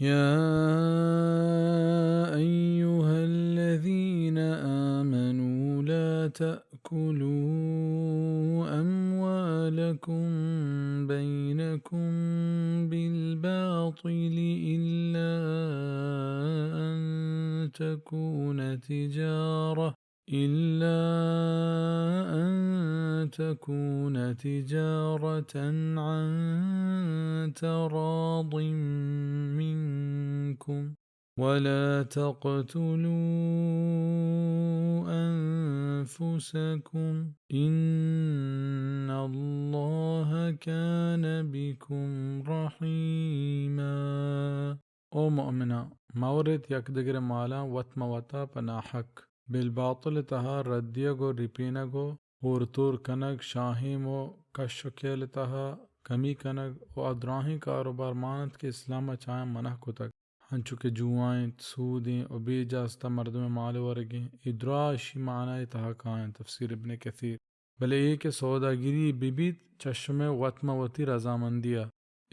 يا أيها الذين آمنوا لا تأكلوا أموالكم بينكم بالباطل إلا أن تكون تجارة إلا أن تكون تجارة عن تراض منكم ولا تقتلوا أنفسكم إن الله كان بكم رحيما. او مؤمناں، مہ ورت یک دگرے مالاں وت مہ وتا پہ ناحق، بالباطل تہا ردیگ و ریپینگ و ہور تور کنگ، شاہیم و کش و کیل تہا کمی کنگ و آ دراہیں کاروبار مان انت کہ اسلام ء چہ آیاں منع کتگ، انچو کہ جوا انت، سود انت و بے اجازت ء مردم ء مال ورگ انت۔ اے دراہ اشی معنی ء تہا کاینت، تفسیر ابن کثیر۔ بلے اے کہ سوداگری بہ بیت چہ شمئے وت مہ وتی رضامندی ء،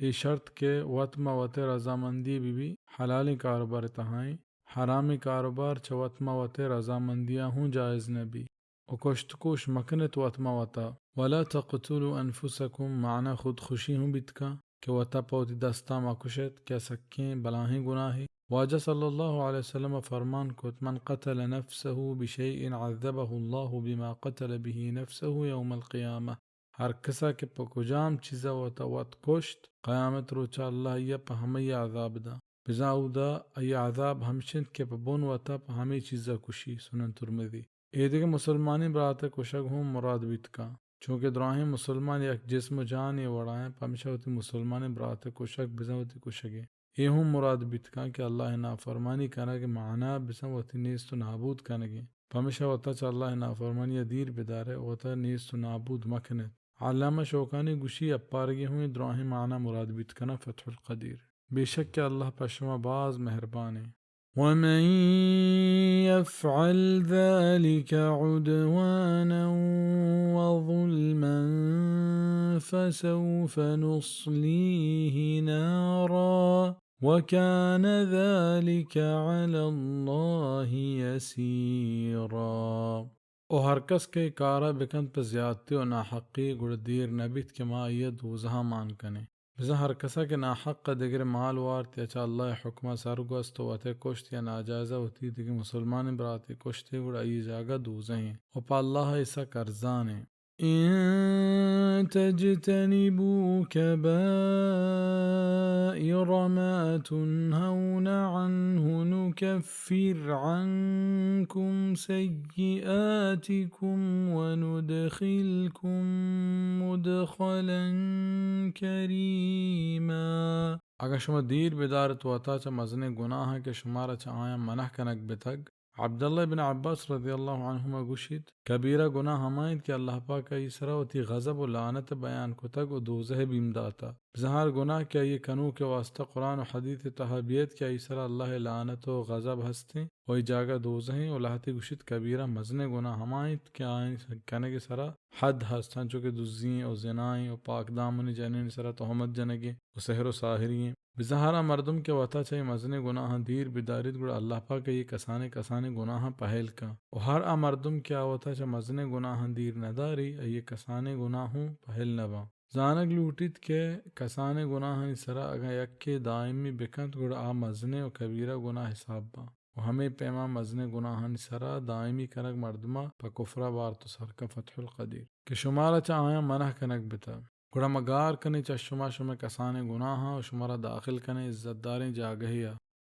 اے شرط کہ وت مہ وتئے رضامندی بہ بی، حلالیں کاروبار ء تہا ایں، حرامیں کاروبار چہ وت مہ وتئے رضامندی ء ہوں جائز نہ بی۔ و کشت کوش مکنت وت مہ وتا۔ ولا تقتلوا انفسکم، معنی خودکشی ہوں بیت کن کہ وتا پہ وتی دستا مہ کشت کہ سکیں بلاہیں گناہے۔ واجہ صلی اللہ علیہ وسلم ء فرمان کت، من قتل نفسه بشيء عذبه الله بما قتل به نفسه يوم القيامة۔ ہر کسا کہ پہ کجام چیزا وتا وت کشت، قیامت روچا اللہ آئیا پہ ہمئی عذاب داں۔ بزاں اودا آئی عذاب ہمش انت کہ پہ بن وتا پہ ہمے چیزا کشی۔ سنن ترمذی۔ اے دگہ مسلمانیں برات ء کشگ ہوں مراد بیت کن، چونکہ دراہیں مسلمان یک جسم و جانے وڑا انت، پمشا وتی مسلمانیں برات ء کشگ بزاں وتی کشگے۔ اے ہوں مراد بیت کن کہ اللہ ء نافرمانی کنگ ء معنی بزاں وتی نیست و نابود کنگیں۔ پمشا وتا چہ اللہ ء نافرمانی ء دیر بدارئے، وتا نیست و نابود مکنیت۔ علامہ شوکانی گوشی اپارگی ہوں اے دراہیں معنی مراد بیت کناں فتح القدیر۔ بے شک کہ اللہ پہ شما باز مہربانیں۔ ومن يفعل ذلك عدوانا وظلما فسوف نصليه نارا وكان ذلك على الله يسيرا۔ و ہر کس کہ اے کارا بکنت پہ زیادتی و ناحقی، گڑا دیر نہ بیت کہ ما آئی ء دوزہاں مان کنیں۔ بزاں ہر کسا کہ ناحق ء دگرے مال وارت یا چہ اللہ ء حکما سرگوست و وت ء کشت یا ناجائزا وتی دگہ مسلمانیں براتے کشتے، گڑا آئی جاگہ دوزہ ایں و پہ اللہ ء سک ارزان ایں۔ إن تجتنبوا كبائر ما تنهون عنه نكفر عنكم سيئاتكم وندخلكم مدخلا كريما۔ اگاں شما دیر بدارت وتا چہ مزنیں گناہاں کہ شمارا چہ آیاں منع کنگ بتگ، عبداللہ ابن عباس رضی اللہ عنہما گوشیت، کبیرہ گناہ ہما انت کہ اللہ پاک آئی سرا وتی غضب و لعنت بیان کتگ و دوزہ بیم داتا۔ بزاں ہر گناہ کہ آئی کنوک واسطہ قرآن و حدیث تہا بیت کہ آئی سرا اللہ لعنت و غضب ہستیں و آئی جاگہ دوزہیں، و لہتے گوشیت کبیرہ مزنیں گناہ ہما انت کہ آئی کنگ سرا حد ہست، انچو کہ دزی و زنا و پاک دامنی جنین سرا تہمت جنگیں و سحر و ساحری۔ بزاں ہر آ مردم کہ وتا چہ اے مزنیں گناہاں دیر بداریت، گڑا اللہ پاک آئی کسانیں کسانیں گناہاں پہل کن۔ و ہر آ مردم کہ آ وتا چہ مزنیں گناہاں دیر نداری، آئی کسانیں گناہ ہوں پہل نباں۔ زانگ لوٹیت کہ کسانیں گناہانی سرا اگاں یکے دائمی بکنت، گڑا آ مزنیں و کبیرہ گناہ حساب باں۔ و ہمے پیما مزنیں گناہانی سرا دائمی کنگ مردما پہ کفرا بارت و سر کن۔ فتح القدیر۔ کہ شمارا چہ آیاں منع کنگ بتگ۔ گڑا ما گار کنیں چہ شما شمئے کسانیں گناہاں و شمارا داخل کنیں عزت داریں جاگہے ء۔